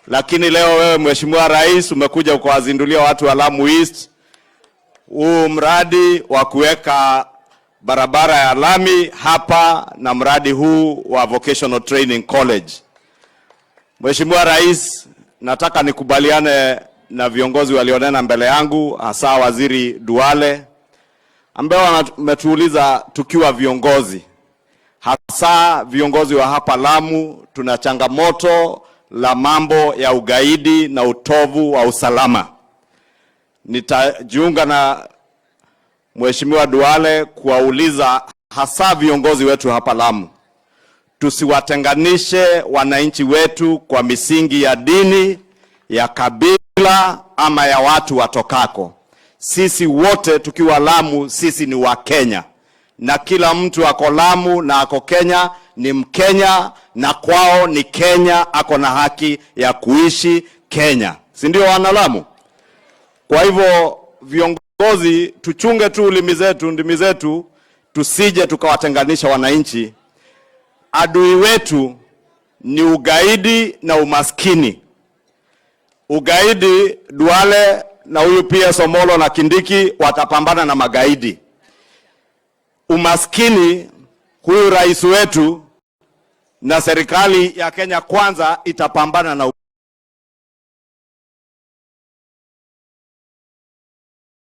Lakini leo wewe Mheshimiwa Rais umekuja ukawazindulia watu wa Lamu East huu mradi wa kuweka barabara ya lami hapa na mradi huu wa Vocational Training College. Mheshimiwa Rais, nataka nikubaliane na viongozi walionena mbele yangu, hasa Waziri Duale ambaye wametuuliza tukiwa viongozi, hasa viongozi wa hapa Lamu, tuna changamoto la mambo ya ugaidi na utovu wa usalama. Nitajiunga na Mheshimiwa Duale kuwauliza hasa viongozi wetu hapa Lamu, tusiwatenganishe wananchi wetu kwa misingi ya dini, ya kabila ama ya watu watokako. Sisi wote tukiwa Lamu, sisi ni Wakenya, na kila mtu ako Lamu na ako Kenya ni Mkenya na kwao ni Kenya, ako na haki ya kuishi Kenya, si ndio wana Lamu? Kwa hivyo viongozi, tuchunge tu ulimi zetu, ndimi zetu, tusije tukawatenganisha wananchi. Adui wetu ni ugaidi na umaskini. Ugaidi, Duale na huyu pia Somolo na Kindiki watapambana na magaidi. Umaskini, huyu rais wetu na serikali ya Kenya Kwanza itapambana na